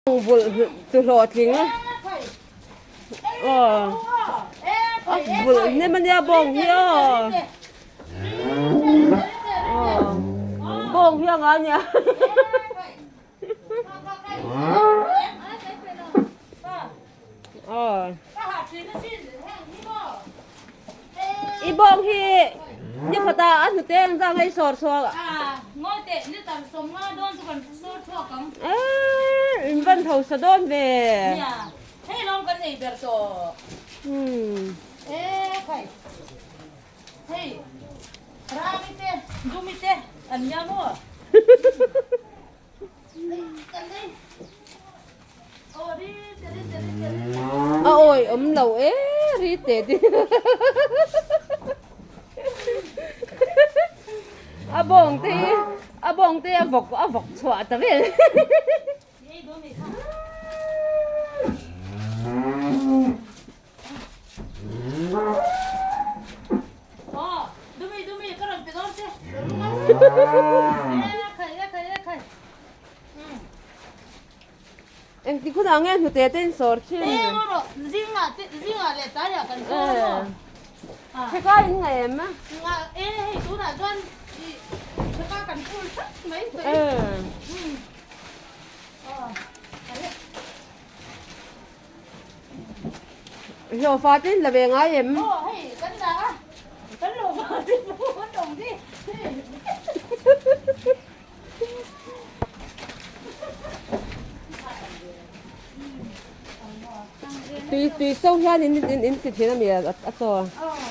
Vulh tu hlawhtling a aw a vulh hnem ania bawng hi aw aw bawng hi a nga ania aw i bawng hi ni khawtah a hnute ang zang a i sawr chhuak Eee in van hausa dawn ve. A awi awm lo e ri teh ding a bawng te hi a bawng te hi a vawk a vawk chhuah ta vel Engti khun ah nge hnute te in sawr thin? Theka in ngaih em? Hlawhfa te in la ve ngai em? Aw hei kan dah a, kan hlawhfa te pawh an awm hi. Tui tui so hian in in in ti thin a mi a chaw. Aw.